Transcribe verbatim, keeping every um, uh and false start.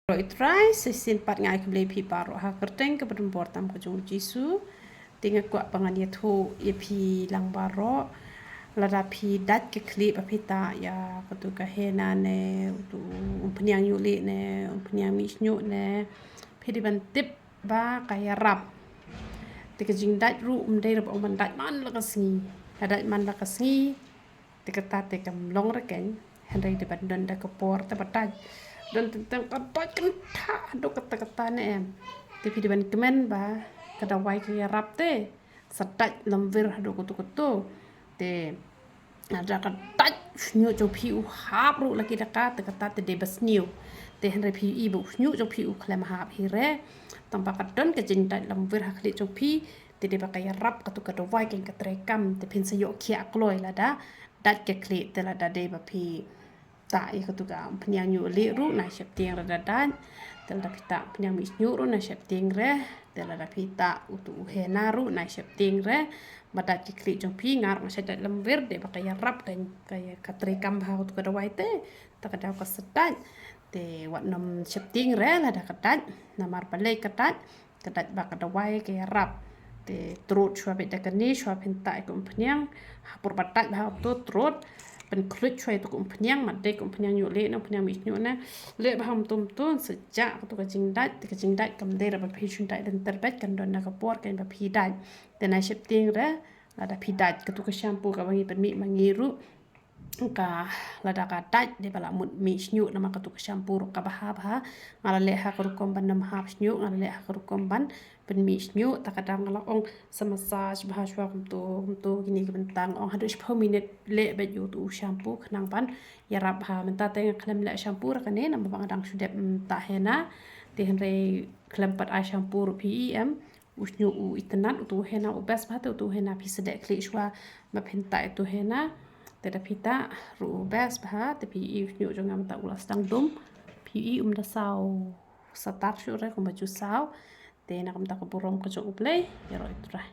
Ïaroh Trai, shisien pat nga ai khublei phi baroh ha ka kyrteng kaba donbor tam ka jong u Jisu. Te nga kwah ba ngan ïathuh ïa phi lang baroh. Lada phi dait ka khlieh ba phi tah ïa katu ka henna ne utu u umphniang ñiuhlieh ne umphniang mih shñiuh ne, phi dei ban tip ba ka ïarap. Te ka jingdait ruh ym dei re ba ong ban dait man la ka sngi. La dait man la ka sngi, te kata te kam long re keiñ. Hynrei dei ban don da ka por te ba dait. Don teng teng ka dait kynthah haduh katta katta ne em. Te phi dei ban kmen ba ka dawai ka ïarap te sa dait lymwir haduh kato kato. Te lada ka dait u shñiuh jong phi u hap ruh la ki daka, te kata te dei ba sniew. Te hynrei phi i ba u shñiuh jong phi u khlem hap hi re. Tang ba ka don ka jingdait lymwir ha khlieh jong phi, te dei ba ka ïarap katu ka dawai keiñ ka treikam, te phin sa ïoh khiah kloi lada dait ka khlieh. Te lada dei ba phi tah ïa katu ka umphniang ñiuhlieh ruh nai sheptieng re da dait. Te lada phi tah umphniang mih shñiuh ruh nai sheptieng re. Te lada phi tah utu u henna ruh nai sheptieng re. Ba dait ka khlieh jong phi, nga ruh nga shait dait lymwir, dei ba ka ïarap keiñ ka, ka treikam bha utu ka dawai te. Te ka daw ka sa dait. Te wat nym sheptieng re lada ka dait. Namar balei ka dait? Ka dait ba ka dawai ka ïarap. Te trud shuwa beit da kane, shuwa phin tah ïa ka umphniang. Ha por ba dait bha utu trud, pynkhluit shuwa ïa utu ka umphniang, mat dei ka umphniang ñiuhlieh ne umphniang mih shñiuh ne. Lieh bha kumto kumto, sa jah katu ka jingdait. Te ka jingdait kam dei re ba phi shun dait lynter beit, kan don na ka por keiñ ba phi dait. Te nai sheptieng re lada phi dait. Katu ka shampoo kaba ngi pynmih ma ngi ruh, ka lada ka dait dei ba la mut mih shñiuh, namar katu ka shampoo ruh kaba hap ha. Nga la leh ha ka rukom ban nym hap shñiuh, nga la leh ha ka rukom ban pynmih shñiuh. Ta ka daw nga la ong sa massage bha shuwa kumto kumto, kine ki bynta nga ong haduh shiphew minit leh beit ïa utu u shampoo khnang ban ïarap bha. Mynta te nga khlem leh shampoo re kane namar ba nga dang shu dep, mm, tah henna. Te hynrei khlem pat ai shampoo ruh phi i em, u shñiuh u itynnad. Utu u henna u best bha, te utu u henna phi sa deh khlieh shuwa ba phin tah ïa utu u henna. Te da phi tah ruh u best bha, te phi i u shñiuh jong nga mynta u la sdang dum. Phi i um da saw satar shuh re, kumba ju saw. Te na kumta ka burom ka jong U Blei, ïaroh Trai.